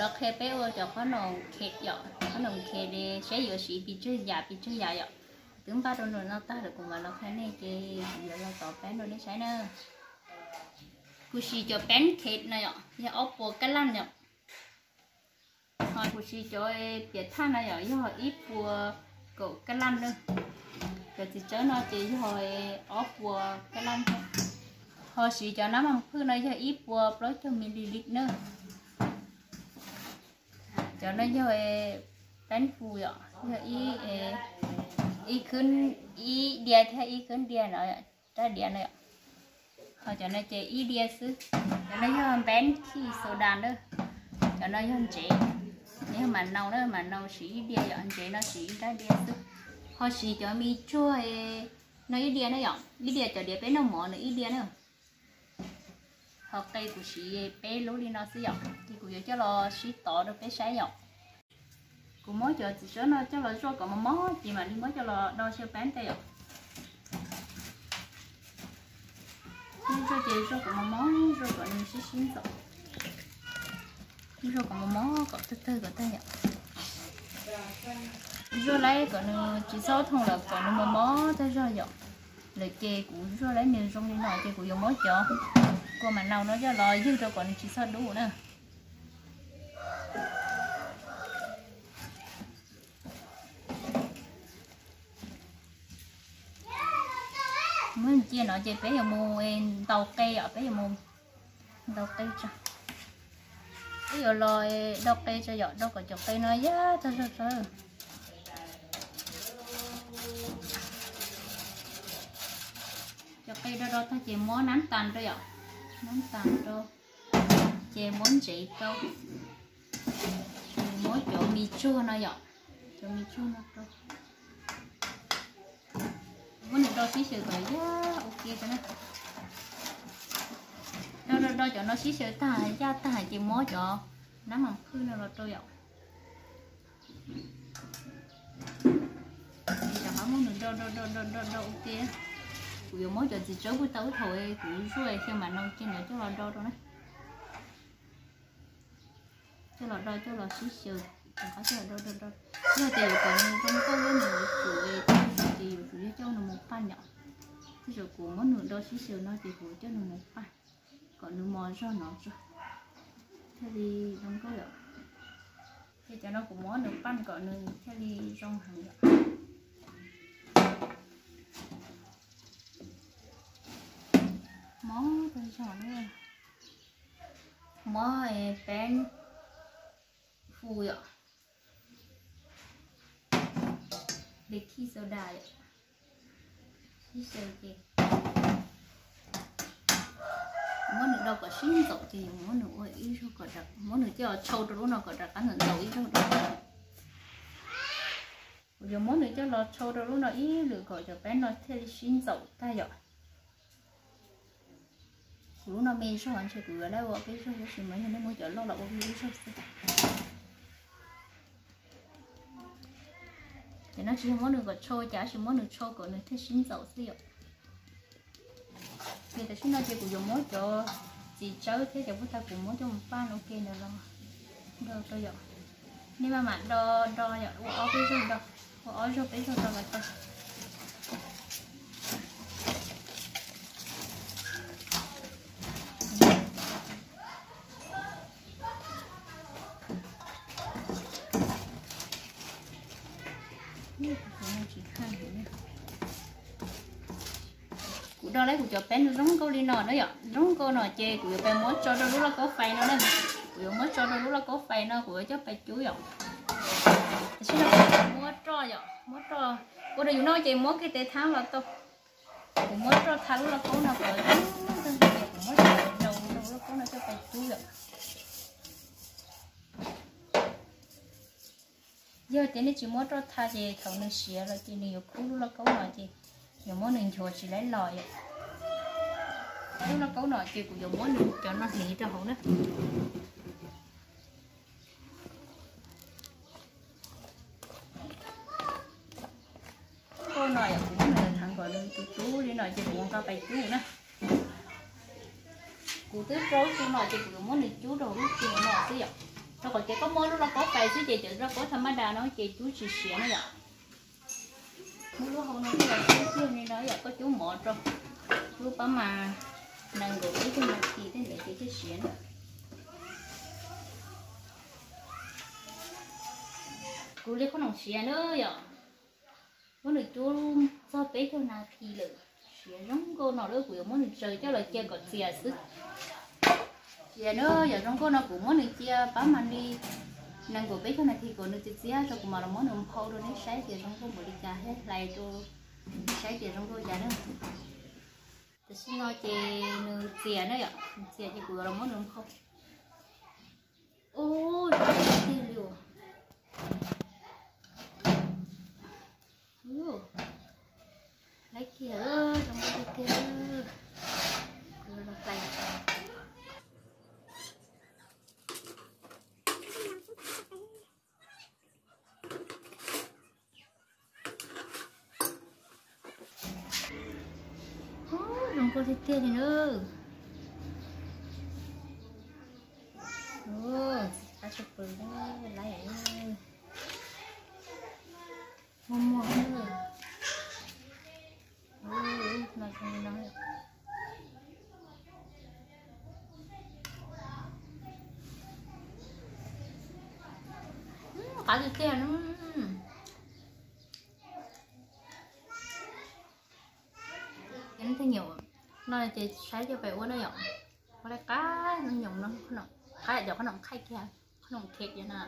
Los qhia peb ua cov qhob noom khev yom, qhob noom khev saib yuav siv pes tsawg yam pes tsawg yam yom. Twb npaj rau nram no tag lawm kuv mam los qhia nej ces kuv yuav los tov peb rau nej saib na. Kuv siv cov peb khev no yom, yog ob puas kab laj yom. Ho kuv siv cov piam thaj no yom, yog ib puas kaum kab laj na. Cov txiv tsawb no ces yog ob puas kab laj. Ho siv cov nab mas phwj no yog ib puas plaub caug mili li na. Cov no yog peb fu yom, yog ib, ib khwb, ib diav thiab ib khwb diav no, rab diav no yom. Ho cov no ces ib diav xwb. Cov no yog npeb khij xo das na. Cov no yog ntsev, yog mam naus na, mam naus siv ib diav yom, ntsev no siv ib rab diav xwb. Ho siv cov me tsuag no ib diav na yom, ib diav cov diav peb noj mov no ib diav na. Ho qe kuv siv peb lub li no xwb yom, ces kuv yuav coj los sib tov rau peb saib yom. Kuv muab cov txiv tsawb no coj los zuaj kom mos mos ces mam li muab coj los do xyaw peb ntej yom. Zuaj ces zuaj kom mos mos, zuaj kom nws sib sib ntxaws. Zuaj kom mos mos kom tawg tawg kom tag yom. Zuaj lawm kom nws tsis txhob thoom lawm kom nws mos mos tag zog yom. Lawm ces kuv zuaj lawm nws zoo li no ces kuv yuav muab cov kua mam naus no coj los ywg rau kom nws tsis txhob dub na. Muab cia no ces peb yuav mus ntaus qe yom, peb yuav mus ntaus qe tso. Peb yuav los do qe tso yom, do kom cov qe no yaj tag zog tso. Cov qe do do tag ces muab nab tas rau yom, nab tas rau, ces muab ntsev rau, muab cov me tsuag no yom, cov me tsuag no rau. Muab nws do sib xyaw kom yaj ua ke tso na. Do do do cov no sib xyaw tag yaj tag ces muab cov nab mas phwj no los rau yom. Rov qab muab nws do do do do do do ua ke. Kuv yuav muab cov txiv tsawb puag ta ub thaum kuv zuaj xyaw mam no kiag ntawd coj los do rau na. Coj los do coj los sib xyaw, rov qab coj los do do do. Yog tias yuav kom nws zoo nkauj thiab nws yuav tsum, tej zaum ces yuav tsum yog coj nws mus paj yom. Tej zaum kuv muab nws do sib xyaw no ces kuv coj nws mus paj kom nws mos zog no tso, thiaj li zoo nkauj yom. Ces cov no kuv muab nws paj kom nws thiaj li zoo heev yom. Mos tag zog na. Muab peb fu yom, baking soda yom, sib xyaw ces muab nws do kom sib ntxaws ces yuav muab nws ua ib zaug kom, muab nws coj los tshau rau lub no kom rov qab ntxaws ntxaus ib zaug rau. Kuv yuav muab nws coj los tshau rau lub no ib lwm kom cov peb no thiaj li sib ntxaus tag yom. Kuv lub no me zog ntshe kuv yuav lawv ua peb zaug tab sis mas yog nej muab cov loj los ua peb lub zaug xwb. Ces no tsis yog muab nws kom tshau cas, tab sis muab nws tshau kom nws thiaj sib ntxaus xwb yom. Ces tam sim no ces kuv yuav muab cov txiv tsawb thiab cov puag ta kuv muab coj mus paj ua ke ntawd los do rau yom. Nej maj mam do do yom, ua ob peb zaug do, ua ob zaug peb zaug do los tau. Kuv do lawm kuv cov peb no zoo nkauj li no na yom, zoo nkauj no ces kuv yuav pais muab tso rau lub lauj kaub fais no na. Kuv yuav muab tso rau lub lauj kaub fais no kuv yuav coj pais cub yom. Tam sim no kuv muab roj yom, muab roj, ua rau yus noj ces muab kiag tes thab los tau. Kuv muab roj tha lub lauj kaub no kom zoo, kuv muab rau lub lauj kaub no coj pais cub yom. Yog tias nej tsis muab roj tha ces thaum nws siav los ces nws yuav khub lub lauj kaub no ces yuav muab nws nchuav tsis laib los yom. Lub lauj kaub no ces kuv yuav muab nws cov no hliv rau hauv na. Lauj kaub no yom, kuv muab nws heev kom nws tu tu li no ces kuv nqa pais cub na. Kuv twb rau lub tu no ces kuv yuav muab nws cub rau hauv lub tu no xwb yom. Rau qhov tias koj muab lub lauj kaub pais xwb ces cov lauj kaub tha maj das no ces cub tsis siav na yom. Muab lub hau no coj los cub kiag li no yom, koj cub mov rau, cub pab mas nees nkaum peb caug nas this tej ntawd ces thiaj siav na. Kuv li qhob noom siav na yom, muab nws cub txog peb caug nas this lawm, siav zoo nkauj no lawm kuv yuav muab nws tsaws coj los cia kom txias xwb. Siav na yom, zoo nkauj no kuv muab nws cia pab mas li nees nkaum peb caug nas this kom nws txias txias tso kuv mam los muab nws nphau rau neb saib tias zoo nkauj npaum li cas thiab hlais rau saib tias zoo nkauj cas na. Tam sim no ces nws txias na yom, nws txias ces kuv yuav los muab nws nphau. Ub, zoo tiag tiag li os. Ub, laib kiag, zoo nkauj tiag tiag. Kuv los hlais. Ub, zoo nkauj tiag tiag li na. Ub, qab tshaj plaws, laib muag muag na. Ub, no zoo li no. Qab tiag tiag na. Tej nyoom no ces saib coj pais ua na yom. Ua li qab nyoom no, qab cov qhob noom qhaij kiag, qhob noom khem no.